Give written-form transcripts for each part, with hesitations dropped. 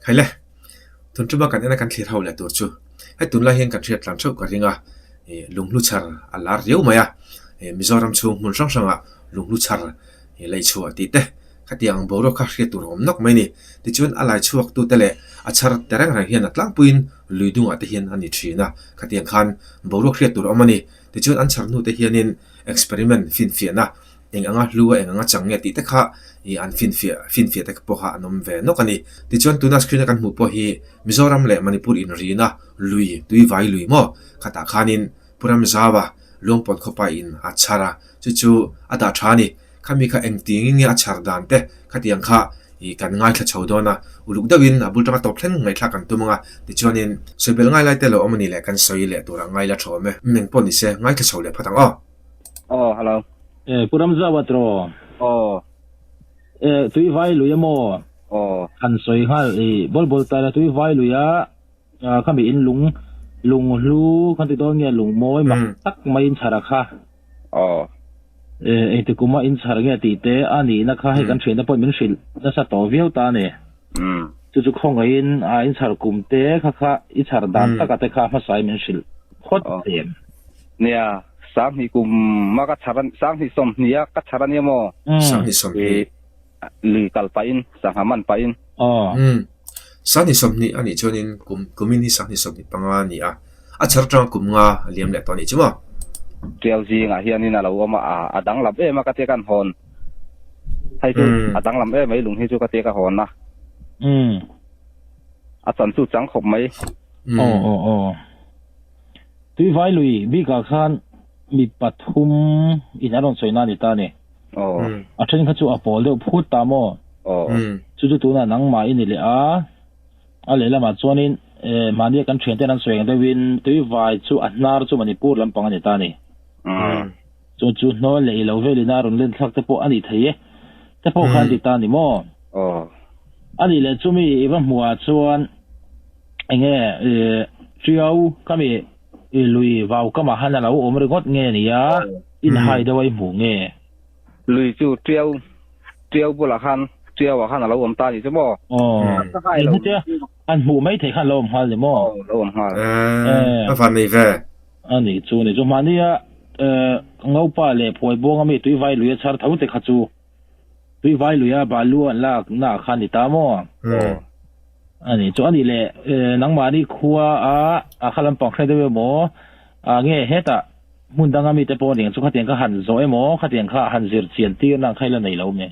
Khaile, tun tuma kan ena kan thlir ho leh tur chu hei tunlai hian kan hriat tlan theuh ka ring a, ih lunghlu chhar a lar riau mai a, ih Mizoram chhung hmun hrang hrangah lunghlu chhar ih lei chhuah tih te khatiang boruak kha hriat tur a awm nawk mai a ni. Tichuan a lai chhuak tute leh a chhar te reng reng hian a tlangpuiin lui dungah te hian a ni thin a, khatiang khan boruak hriat tur a awm a ni. Tichuan an chhar hnute hianin experiment finfiahna eng anga hlu a eng anga chang nge tih te kha ih an finfiah finfiah te pawh kha an awm ve nawk a ni. Tichuan tuna screen a kan hmuh pawh hi Mizoram leh Manipur inrina lui Tuivai lui maw khatah khanin Pu Ramzauva Luangpawn khawpa in a chhar a, chu chu a dah tha a ni. Khami kha engtiangin nge a chhar dan te khatiang kha ih kan ngaithla chho dawn a, uluk deuhin a bul tanga tawp thleng ngaihthlak kan tum ang a, tichuanin sawibel ngai lai te lo awm a ni leh kan sawi leh turah ngai la tha awm e. Eng pawh ni se ngaithla chho leh phawt ang aw. Aw hello. E Pu Ramzauva tiraw? Aw. E tui vai lui emaw? Aw. Han sawi nghal i bawl bawl ta ila tui vai lui a khami in lung lung hlu kan ti dawn nge lung mawi mak tak mai in chhar a kha. Aw. E engti kuma in chhar nge tih te a nihna kha hei kan thiante pawhin min hrilh nasa tawh viau ta a ni. Chu chu khawngaihin a in chhar kum te kha kha i chhar dan taka te kha hmasa in min hrilh phawt em. Nia, sanghnih kum a ka chhar a, sanghnih sawmhnih a ka chhar a nia maw? Sanghnih sawmhnih. Lui kal pahin, sangha man pahin. Aw. Sanghnih sawmhnih a nih chuanin kum kumin hi sanghnih sawmhnih panga a ni a, a chhar atanga kum nga a liam leh tawh a nih chu maw? Tiau zingah hianin a lo awm a, a danglam em a ka tia kan hawn. Hei chu a danglam em mai lung hi chu ka tia ka hawn a. A chan chu chang khawp mai. Aw aw aw. Tuivai lui bikah khan mi pathum in an rawn sawi na a ni ta a ni. A then kha chu a pawl deuh phut ta maw? Chu chu tunah nangmah i ni leh a, a lehlamah chuanin mahnia kan thianten an sawi ang deuhin Tuivai chu a hnar chu Manipur lampang a ni ta a ni. Chu chu hnawl leh i lo velin a rawn len thlak te pawh a ni thei e te pawh kha an ti ta a ni maw? A nih leh chumi i va hmuhah chuan enge Tiau khami lui vau kamah khan a lo awm ringawt nge nia inhai deuh a i hmuh nge? Lui chu Tiau Tiau bulah khan Tiau ah khan a lo awm ta a nih chu maw? Aw hetia an hmuh mai theih khan a lo awm nghal ni maw? Aw lo awm nghal. A van nei ve. A nih chu a ni chu mahnia Ngopa leh Phuaibuanga mi Tuivai lui a chhar tho te kha chu Tuivai luia balu an lak na kha a ni ta maw? A nih chu a nih leh nangmahni khua a a kha lampang hre deuh emaw a nge hetah hmun danga mite pawh ning chu khatiang kha han zawh emaw khatiang kha han zir chian tir na ang kha i la nei lo nge?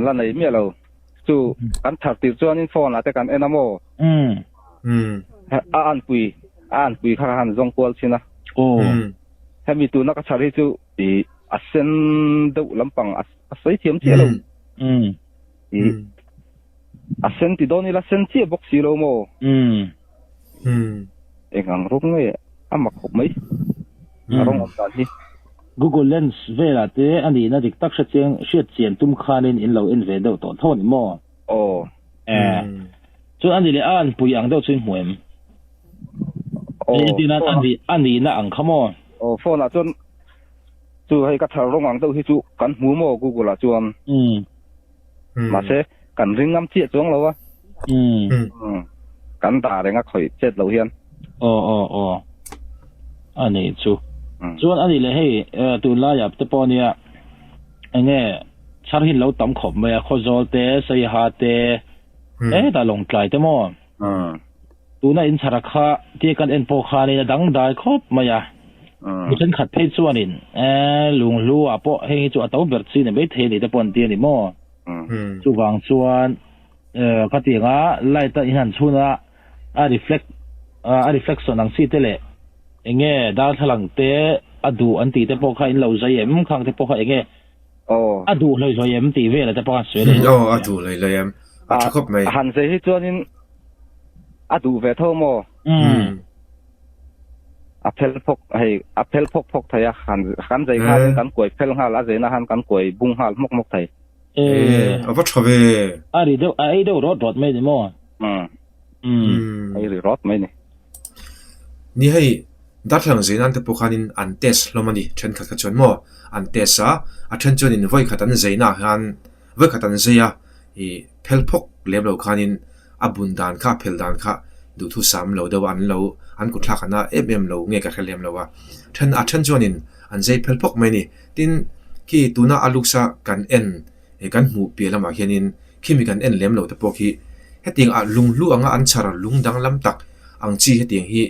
La nei miah lo. Chu kan thar tir chuanin phone ah te kan en a maw? A anpui a anpui kha ka han zawng kual thin a. Hemi tuna ka chhar hi chu i a sen deuh lampang a sawi thiam chiah lo. I a sen ti dawn ila sen chiah bawk si lo maw? Eng ang rawng nge a mak khawp mai a rawng awm dan hi. Google Lens velah te a nihna dik tak hre chiang hriat chian tum khanin in lo en ve deuh tawh tho a ni maw? Aw. Chuan a ni leh a anpui ang deuh chu in hmu em? Aw. Entirnan a nihna ang kha maw? Aw phone ah chuan chu hei ka thar rawng ang deuh hi chu kan hmu maw Google ah chuan. Mahse kan ring ngam chiah chuang lo a. Kan dah reng a khawih chet loh hian. Aw aw aw. A nih chu. Chuan a nih leh hei tunlaiah te pawh nia enge chhar hi lo tam khawp mai a Khawzawl te Saiha te hetah Lawngtlai te maw? Tuna in chhara kha tia kan en pawh khanin a dangdai khawp mai a. Mi thenkhat phei chuanin lunghlu ah pawh heng hi chu a to ber chi ni maithei a ni te pawh an ti a ni maw? Chuvang chuan khatianga light a in han chhun a a reflect a reflection ang chi te leh enge darthlalang te a duh an tih te pawh kha in lo zai em khang te pawh kha enge a duh hlawih hlawih em tih vel te pawh khan sawi leh Aw a duh hlawih hlawih em a tha khawp mai. A han zai hi chuanin a duh ve tho maw? A phel phawk hei a phel phawk phawk thei a han kan zai khanin kan kuai phel nghal a zaina han kan kuai bung nghal hmawk hmawk thei. A va tha ve. A ri deuh a ei deuh rawt rawt mai ni maw? A ei ri rawt mai ni. Ni hei darthlalang zai nan te pawh khanin an test hlawm a ni thenkhat kha chuan maw an test a a then chuanin vawi khat an zaina ah hian vawi khat an zai a ih phel phawk. lem lo khanin a bun dan kha a phel dan kha duhthusam lo deuh a an lo an kutthlak a na em em lo nge ka hre lem lo a. Then a then chuanin an zai phel phawk mai a ni. Tin, khi tuna a looks a kan en eh kan hmuh piah lamah hianin khimi kan en lem lo te pawh khi hetiang ah lunghlu anga an chhar lung danglam tak ang chi hetiang hi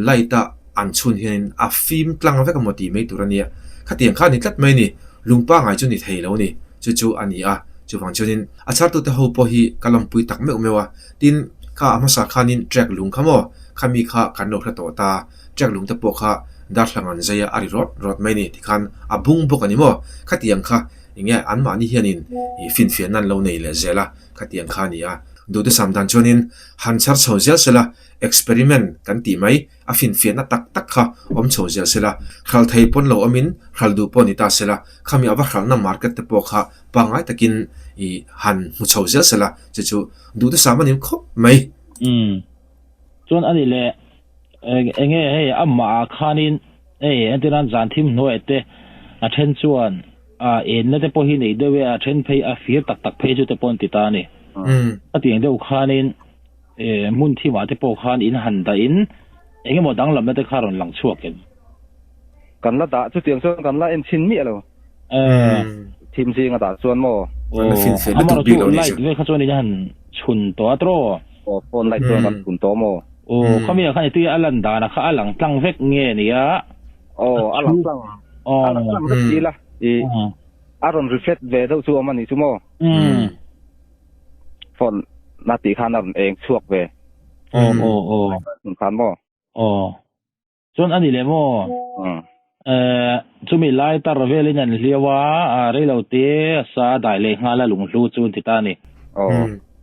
light a an chhun hianin a fim tlang vek emaw tih mai tur a nia. Khatiang kha a ni tlat mai a ni. Lung pangai chu ni thei lo a ni. Chu chu a ni a. Chuvang chuanin a chhartute ho pawh hi ka lawmpui tak meuh meuh a. Tin, kha a hmasa khanin track lung kha maw? Khami kha kan lo hre tawh ta. Track lung te pawh kha darthlang an zai a, a ri rawt rawt mai a ni. Tikhan a bung bawk a ni maw? Khatiang kha enge anmahni hianin ih finfiahna an lo nei leh zel a, khatiang kha a ni a. Duhthusam dan chuanin han chhar chho zel sela, experiment kan tih mai a finfiahna tak tak kha awm chho zel sela, hral thei pawn lo awmin hral duh pawh ni ta sela, khami a va hralhna market te pawh kha pangngai takin ih han hmu chho zel sela, chu chu duhthusam a ni khawp mai. Umm. Chuan a ni leh eng nge hei amah ah khanin hei entirnan zan thim hnuai te a then chuan a enna te pawh hi nei deuh e a then phei a fir tak tak phei chu te pawh an ti ta a ni. A tiang deuh khanin hmun thim ah te pawh khan in han dah in eng emaw danglamna te kha rawn lang chhuak em? Kan la dah chutiang chuan kan la en chhin miah lo. Thim zing a dah chuan maw? Amarawh chu light vel kha chuan in han chhun tawh a tawh. Aw phone light chuan kan chhun tawh maw? Aw khami ah khan i tui a lan dan ah kha a lang tlang vek nge nia? Aw a lang tlang a lang tlang vek si la i a rawn reflect ve deuh chu awm a nih chu maw? Phone na tih khan a rawn eng chhuak ve. Aw aw aw. Khan maw? Aw. Chuan a ni leh maw? Eh, chumi lai tar velin an hliau a, a reilo te a sa a dai leh nghal a lunghlu chu an ti ta a ni.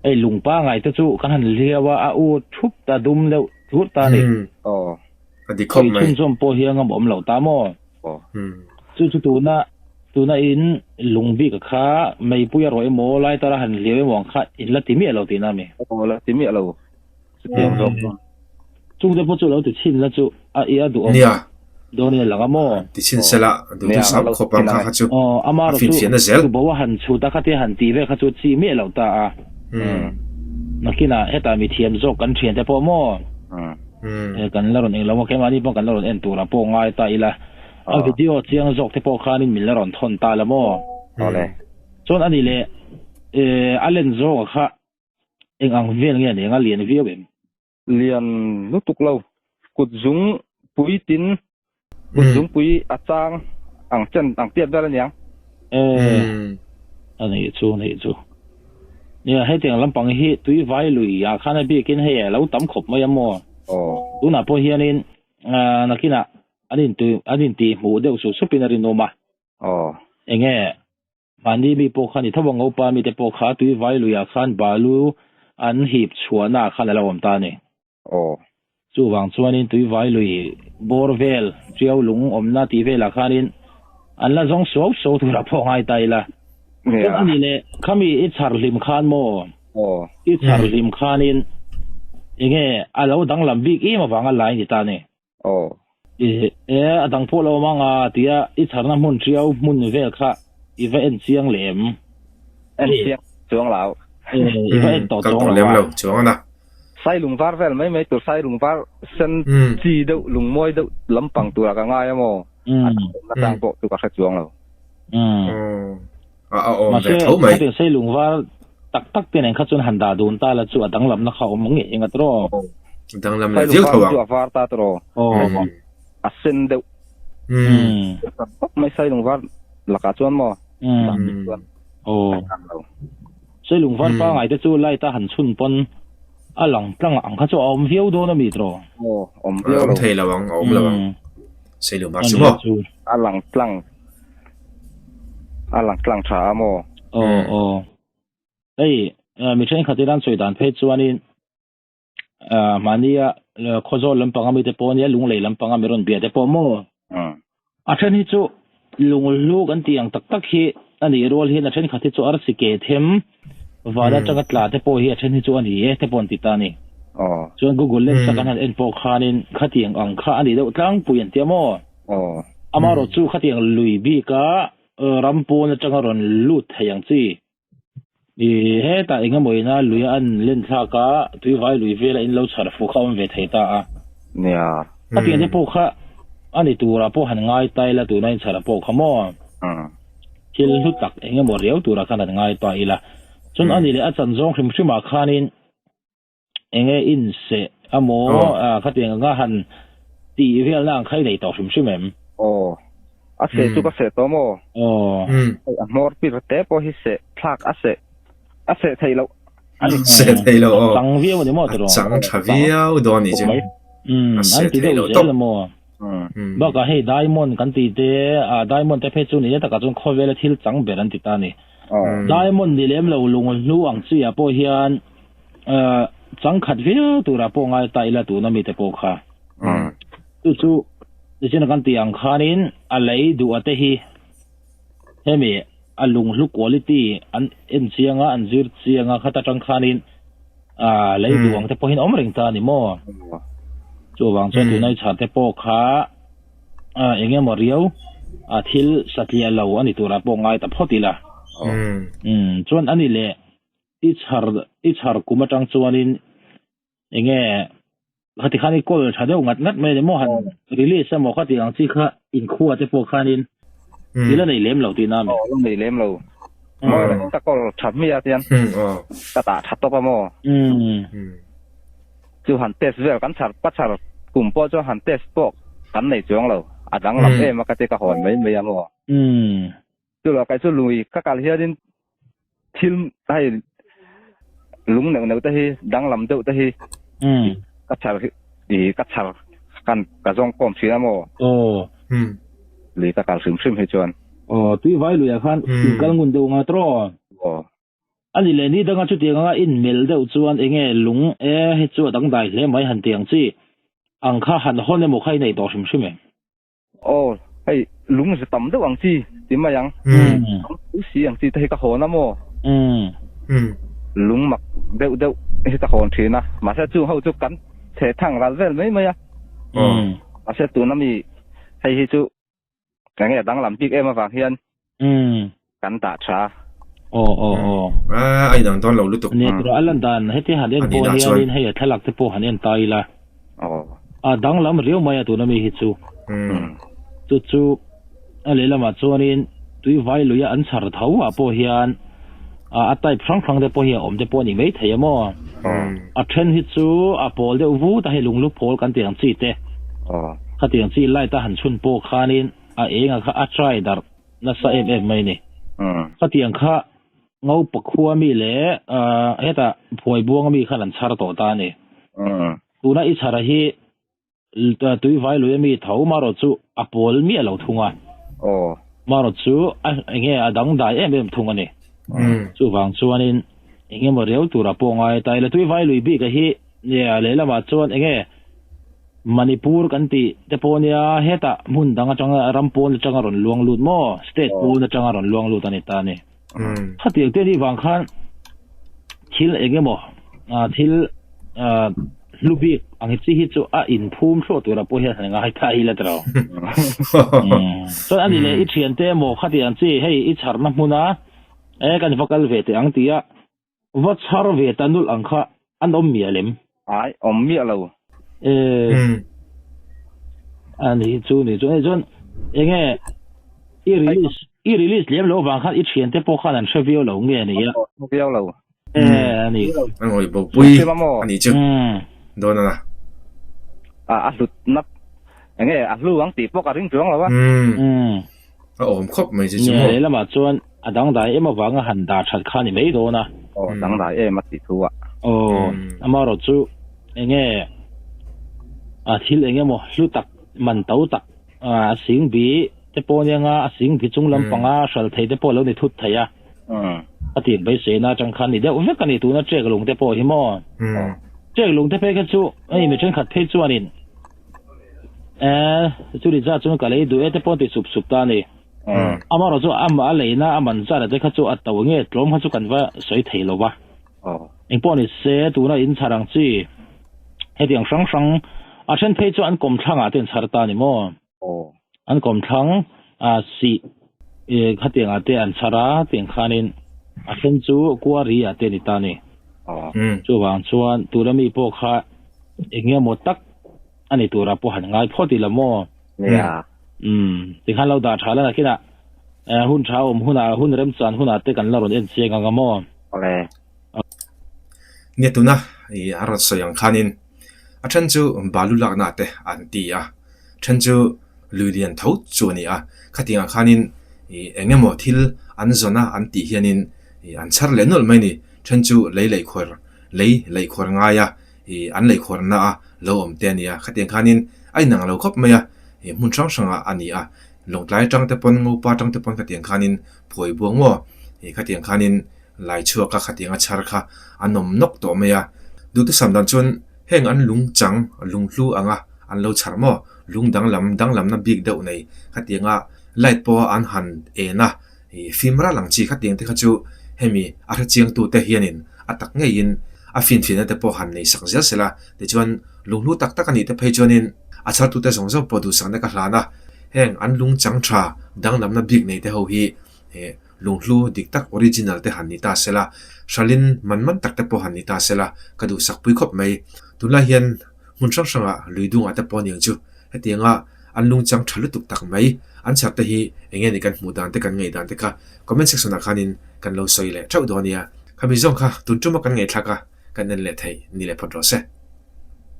Hei lung pangai te chu kan han hliau a, a u thup ta dum deuh tlur ta a ni. A dik khawp mai. Chhunzawm pawh hi a ngam awm lo ta maw? Chu chu tuna tuna in lung bik a kha meipui a rawh emaw lai tar a han hliau emaw ang kha in la ti miah lo tihna a mi? Aw la ti miah lo. Chutiang zawk chuan. Chungte pawh chu lo ti chhin la chu a i a duh awm dawn in a lang a maw? Ti chhin se la, duh chu sam khawp ang kha kha chu a finfiahna zel. Chu bo a han chhut a khatia han tih vel kha chu chi miah lo ta a. Nakinah hetah mi thiam zawk kan thiante pawh maw? Kan la rawn eng lo maw? Keimahni pawh kan la rawn en turah pawh ngai ta ila. A video chiang zawk te pawh khanin min la rawn thawn ta la maw? Chuan a nih leh a len zawk a kha Eng ang vel nge nia nga lian viau em? Lian lutuk lo. Kut zung pui tin, kut zung pui a chang ang chen ang tiat vel aniang. Eh, a neih chu a neih chu. Nia hetiang lampang hi tui vai lui ah khan a bikin hei a lo tam khawp mai a maw? Aw. Tunah pawh hianin nakinah an intui an intihhmuh deuh sup supin a rinawm a. Aw. Enge Mahni mi pawh kha ni tho a, Ngopa mite pawh kha tui vai luiah khan balu an hip chhuahna ah khan a lo awm ta a ni. Aw. Chuvang chuanin tui vai lui bawr vel, Tiau lung awmna tih velah khanin an la zawng suau suau turah pawh ngai ta ila. Chuan a nih leh khami i chhar hlim khan maw? Aw. I chhar hlim khanin enge a lo danglam bik em avanga lai ni ta a ni. Aw. E, e, a dang pawh lo awm ang a, tia i chharna hmun ṭiau hmun vel kha i va en chiang leh em? En chiang chuang lo. E, i va en tawh chuang lo a. Lem lo chuang a na. Sai lung var vel mai mai tur, sai lung var sen chi deuh, lung mawi deuh lampang turah ka ngai a maw? A na chang pawh chu ka hre chuang lo. A awm ve tho mai. Mahse, sai lung var tak tak te nen kha chuan han dah dun ta la chu a danglamna kha awm ngei eng a tawh. Danglam leh viau tho ang. Chu a var ta tawh. A sen deuh. Tawp mai sai lung var lakah chuan maw? Sai lung var pangai te chu light a han chhun pawn a lang tlang ang kha chu a awm viau dawn a mi tawh. Awm viau lo. Awm thei lo ang, a awm lo ang. Sai lung var chu maw? A lang tlang. A lang tlang tha a maw? Aw aw. Hei mi thenkhat in an sawi dan phei chuanin mahnia Khawzawl lampang ami te pawh ania Lunglei lampang ami rawn bia te pawh maw? A then hi chu lunghlu kan tih ang tak tak hi a nih rual hian a thenkhat hi chu arsi ke them van atanga tla te pawh hi a then hi chu a ni e te pawh an ti ta a ni. Chuan Google Lens a kan han en pawh khanin khatiang ang kha a nih deuh tlangpui an tia maw? Aw. Amaherawh chu khatiang lui bika ram pawn atanga rawn lut thei ang chi. I hetah eng emaw ina lui a an len thlak a, tuivai lui vela in lo chhar fu kha a awm ve thei ta a. Nia. Khatiang te pawh kha a ni turah pawh han ngai ta ila tuna in chhar pawh kha maw? Thil hlu tak eng emaw riau turah khan han ngai ta ila. Chuan a ni leh a chan zawng hrim hrimah khanin enge inseh amaw khatiang anga han tih velna ang kha i nei tawh hrim hrim em? Aw, a seh chu ka seh tawh maw? Aw. Hei a hmawr pir te pawh hi seh thlak a seh a seh theih loh a ni. Seh theih loh aw. A chang viau a ni maw tiraw? A chang tha viau dawn a nih chu. A seh theih loh tawp. Amaw? Bakah hei diamond kan tih te, diamond te phei chu ni takah chuan khawvela thil chang ber an ti ta a ni. Diamond ni lem lo lung hnu ang chi ah pawh hian changkhat viau turah pawh ngai ta ila tuna mite pawh kha. Chu chu nichin kan tih ang khanin a lei duh a te hi hemi a lunghlu quality an en chiang a, an zir chiang a khata tang khanin a lei duh ang te pawhin awm reng ta a ni maw? Chuvang chuan tuna i chhar te pawh kha eng emaw riau a thil satliah lo a ni turah pawh ngai ta phawt ila. Chuan a ni leh I chhar i chhar kum atang chuanin enge khati khan i call tha deuh ngat ngat mai a ni maw han release emaw khati ang chi kha inkhua te pawh khanin i la nei lem lo tihna a mi? Aw la nei lem lo. Mawi reng ka call tha hmiah tian ka tah tha tawp a maw? Chu han test vel kan chhar ka chhar kum pawh chuan han test pawh kan nei chuang lo. A danglam em a ka ti ka hawn mai mai a maw? Chu lo kai chu lui ka kal hianin thil hei lung neuh neuh te hi danglam deuh te hi ka chhar hi i ka chhar kan ka zawng khawm thin a maw? Aw. Lui ka kal hrim hrim hi chuan. Aw, tui vai luiah khan in kal ngun deuh nga tawh. Aw. A ni leh ni danga chutiang anga in mel deuh chuan enge lung e hi chu a dangdai hle mai han ti ang chi ang kha han hawn emaw kha i nei tawh hrim hrim em? Aw, hei lung za tam deuh ang chi ti mai ang. Tam si ang chi te hi ka hawn a maw? Lung mak deuh deuh hi ka hawn thin a, mahse chung ho chu kan chhe thang ral vel mai mai a. Mahse tuna mi hei hi chu eng nge danglam bik em avang hian kan dah tha. Aw aw aw. A inang dawn lo lutuk. Nia tura a lan dan heti han en pawh hianin hei a thlalak te pawh han en ta ila. Aw. A danglam riau mai a tuna mi hi chu. Chu chu a lehlamah chuanin tui vai luia an chhar tho ah pawh hian a type hrang hrang te pawh hi a awm te pawh a ni mai thei a maw. A then hi chu a pawl deuh vut a hei lunglu pawl kan tih ang chi te. Khatiang chi light a han chhun pawh khanin a enga kha a try darh. nasa em em mai a ni. Khatiang kha Ngopa khua mi leh hetah Phuaibuanga mi khan an chhar tawh ta a ni. Tuna i chhara hi Tuivai lui ami tho marawh chu a pawl miah lo thung a. Marawh chu enge a dangdai em em thung a ni. Chuvang chuanin eng emaw riau tura pawh ngai ta ila Tuivai lui bik a hi lehlamah chuan enge Manipur kan tih te pawh nia hetah hmun dang atanga ram pawn atanga rawn luang lut maw state pawn atanga rawn luang lut a ni ta a ni. Khatiang te nih vang khan thil eng emaw thil hlu bik ang chi hi chu a inphum thluah tura pawh hian han ngai ta ila tiraw. Chuan a ni leh i thiante emaw khatiang chi hei i chharna hmuna e kan va kal ve teh ang tia Va chhar ve ta nulh ang kha an awm miah lem. Ai, awm miah lo. E, a ni chu ni chu. Hei chuan enge i release i release lem loh vang khan i thiante pawh khan an hre viau lo nge ni a? Hre viau lo. E, a ni. A ngawi bo pui a nih chu. Dawn a. A a hlut nap enge a hlu ang tih pawh ka ring chuang lo a. A awm khawp mai che chu maw? Nia, lehlamah chuan a dangdai em avanga han dah that kha a ni mai dawn a. Aw, dangdai em a tih thu a. Aw, amaherawh chu enge a thil eng emaw hlu tak, man to tak, a sing bi te pawh ania nga, a sing bi chung lampanga hral thei te pawh a lo ni thut thei a. A tih beiseina atang khan ni deuh vek a ni tuna trek lung te pawh hi maw? Trek lung te phei kha chu hei mi thenkhat phei chuanin Eh, chu ni zat chuan ka lei duh e te pawh an ti sup sup ta a ni. Amaherawh chu a leina a man zat te kha chu a to nge tlawm kha chu kan va sawi thei lo va. Engpawh ni se tuna in chhar ang chi hetiang hrang hrang a then phei chu an kawmthlangah te an chhar ta a ni maw? An kawmthlang a sih khatiangah te an chhar a tiang khanin. A then chu quarry ah te a ni ta a ni. Chuvang chuan tuna mi pawh kha eng nge maw tak a ni turah pawh han ngai phawt ila maw? Nia. Umm, tikhan lo dah tha la nakinah hun tha awm hunah hun remchan hunah te kan la rawn en chiang ang a maw? Awle. Nia tuna i a rawn sawi ang khanin a then chu balu lakna te an ti a, then chu lui lian tho chu a ni a, khatiang ah khanin i eng emaw thil an zawn a an tih hianin i an chhar leh nawlh mai a ni, then chu lei leihkhuar lei leihkhuar ngai a i an leihkhuar na a lo awm te a ni a, khatiang khanin a inang lo khawp mai a, i hmun hrang hrang ah a ni a, Lawngtlai atang te pawn Ngopa atang te pawn khatiang khanin phuai buang maw i khatiang khanin Lai chhuak a khatiang a chhar kha a nawm nawk tawh mai a. Duhthusam dan chuan heng an lung chang lung hlu anga an lo chhar maw? Lung danglam danglamna bik deuh nei khatianga light pawha an han en a, ih fim ral ang chi khatiang te kha chu hemi a hrechiangtu te hianin a tak ngeiin a finfiahna te pawh han nei sak zel sela tichuan lung hlu tak tak a nih te phei chuanin a chhartute zawng zawng pawh duhsakna ka hlan a, heng an lung chang tha danglamna bik nei te ho hi He lunghlu dik tak original te han ni ta se la, hralin man man tak te pawh han ni ta se la, ka duhsak pui khawp mai. Tunlai hian hmun hrang hrangah lui dungah te pawh aniang chu hetianga an lungchang tha lutuk tak mai an chhar te hi eng nge ni kan hmuh dan te kan ngaih dan te kha comment section ah khanin kan lo sawi leh theuh dawn nia. Khami zawng kha tun tuma kan ngaihthlak a kan en leh theih ni leh phawt rawh se.